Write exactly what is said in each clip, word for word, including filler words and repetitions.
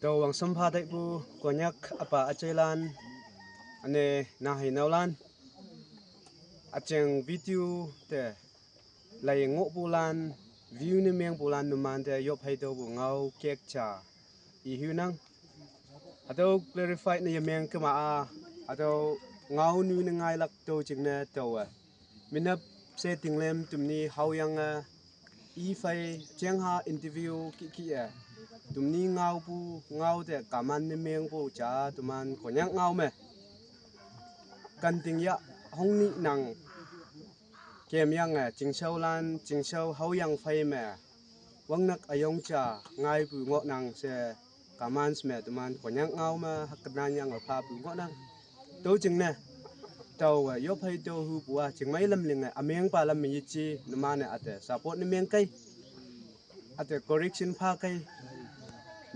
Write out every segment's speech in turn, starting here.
Yo wang sampha taipu Konyak apa achailan, ane nahi naolan. Acheng video te lai ngohpulan, view ne mengpulan numan te yop hai topu ngao kek cha ihu nang. Hatüo clarify ne yemeng kema a, hatüo ngao nu ne ngailak tüo jingne tüowe. Minap she tinglem tumni haoyange, i phei jengha interview kiki e. Tumni ngaopu ngao te kaman ne mengpu ja teman Konyak ngao me. Kanting ya hongni nang kemyange, chingshaolan, chingshao haoyang phei me. Wangnak üyong ja ngaipu ngohnang she comments me teman Konyak ngao me hakkenan yange phapu ngohnang. Tüo jingne, tüowe yop hai tüo hupu a chingmei lam linge, ümengpa lam me yeji, numan-e üte support ne meng kei. Üte correction pha kei.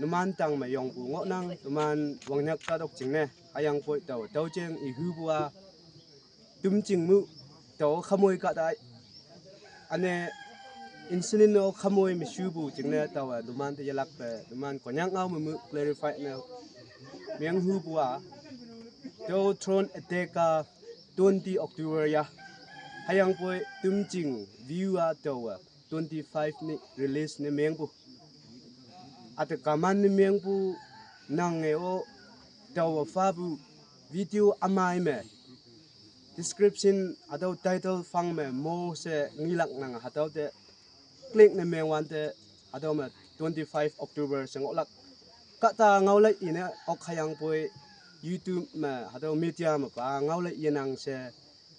Numan tang me yongpu ngohnang, numan wangnyak kahtok jingne, hüyangpoi tüo, tüo jeng ihupu a, tumching mu, tüo khamoi kahta. Üne, incident no khamoi me shupu jingne tüowe, numan te yelakpe, numan Konyak ngao me mu clarify ne menghupu a, tüo drone attack a twenty October ya. Hüyangpoi tumching view a tüowe twenty-five ni release ne mengpu. Üte kaman ne mengpu nange o tüowe phapu video ümei me description hatüo title phang me mo she ngilak nang hatüo te click ne mengwante hatüo me twenty-five October she ngohlak. Kahta ngaolai ine ok hüyangpoi YouTube me hatüo media me pa ngaolai yenang she.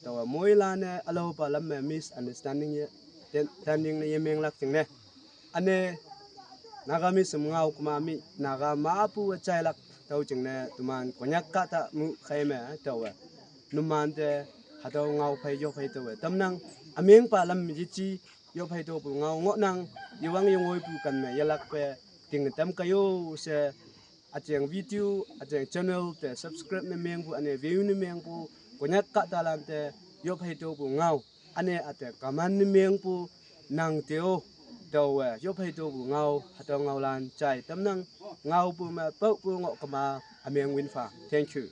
Tüowe moilan-e ülaopa lam me misunderstanding ye, ten-, standing ne yemenglak jingne. Üne, Nagamese me ngao kema mi, Naga mepu üjailak tüo jingne teman Konyak kahta mu khai me tüowe. Numan te hatüo ngao phei yop hai tüowe tamnang, ümengpa lam yeji, yop hai topu ngao ngohnang, yewang yengoipu kan me yelakpe ting tam kayo she, üjeng video, üjeng channel te subscribe ne mengpu, üne view ne mengpu, Konyak kahtalan te yop hai topu ngao, üne üte kaman ne mengpu nang te-o, tüowe yop hai topu ngao, hatüo ngaolan jai tamnang, ngaopu me paopu ngoh kema, ümeng winpha. Thank you.